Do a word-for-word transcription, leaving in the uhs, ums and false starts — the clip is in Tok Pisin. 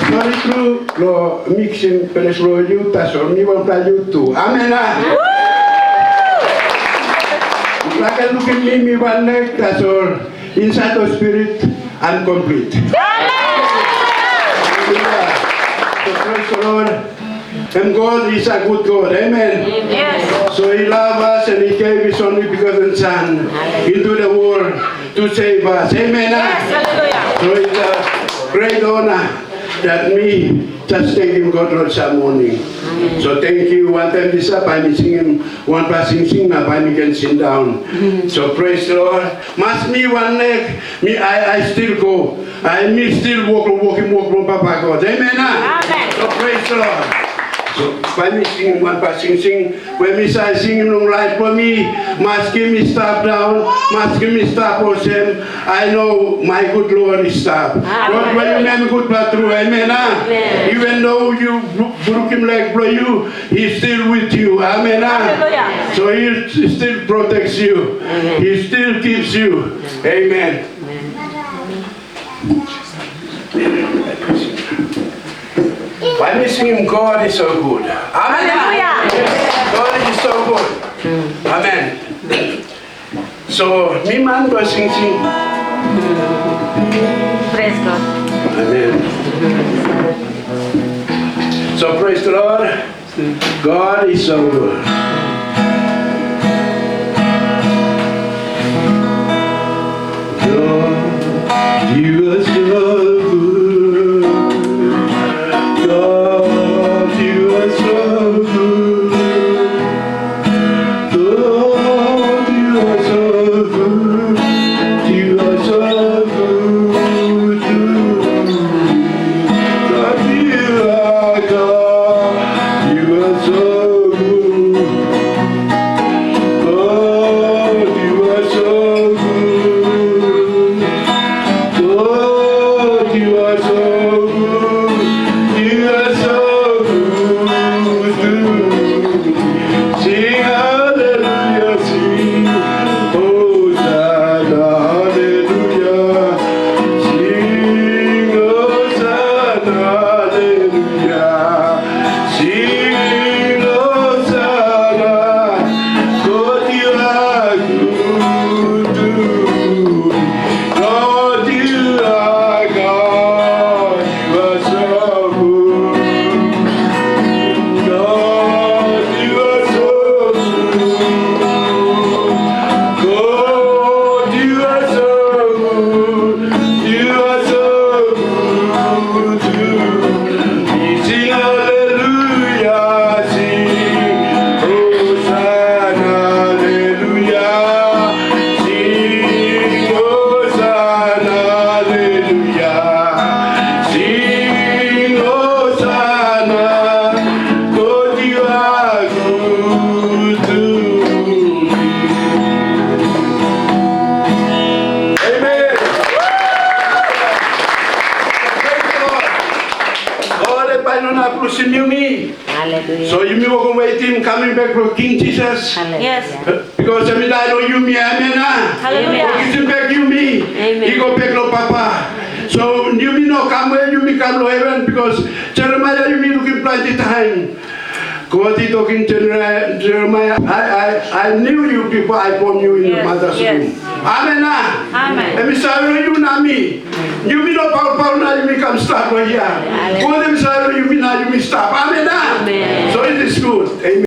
Sori tru long miksim ples long yu, tasol mi wanpela yu tu. Amen, a? Yupela ken lukim mi, mi wan nek, tasol insait long spirit, I'm complete. Hallelujah. So praise the Lord. And God is a good God. Amen. Yes. So he loved us and he gave his only begotten Son into the world to save us. Amen, a? Yes, hallelujah. So it's a great honor that me just thanking God Lord some morning. So thank you. One time this up, I'm singing one passing sing up, I'm again sit down. So praise the Lord. Mas mi wan nek, mi I, I still go. I mi still walk, walking walk from Papa God. Amen, a? Amen. So praise the Lord. So by me singing one passing sing, when mi say singing long life for me, maski mi stap down, maski mi stap olsem, I know my good Lord is stap. Amen. God, when you name good blood through, amen, a? Amen. Even though you bru- brukim leg blow you, he's still with you. Amen, a? Hallelujah. So he still protects you. Amen. He still keeps you. Amen. Amen. By me singing, God is so good. Amen. Hallelujah. God is so good. Amen. So, mi man go sing sing. Praise God. Amen. So praise the Lord. God is so good. God, you are so good. God, you are so good. God, you are so good. You are so good to me. God, you are God. You are so good. God, you are so good. God, you are so good. You are so good to me. Sing hallelujah, sing Hosanna, hallelujah. Sing Hosanna, hallelujah. Sing Hosanna, God, you are good to me. God, you are God, you are so good. God, you are so good. God, you are so good. You are so good to me. Sing hallelujah, sing Hosanna, hallelujah. Sing Hosanna, hallelujah. Sing Hosanna, God, you are good to me. Amen. Praise the Lord. God, e bai no inap lusim yumi. Hallelujah. So yumi wok long wetim coming back from King Jesus. Hallelujah. Yes. Because em i dai long yumi, amen, a? Hallelujah. Em i kisim bek yumi. Amen. I go bek long Papa. So yumi no kam we yumi kam long heven, because Jeremiah yumi lukim planti taim. God i tokim Jeremiah, Jeremiah, I, I, I knew you before I formed you in your Yes, mother's yes. womb. Amen, a? Amen. Em i save long yu na mi. Yumi no paulpaul na yumi kam stap long hia. Amen. God em i save long yumi na yumi stap. Amen, a? Amen. So it is good. Amen.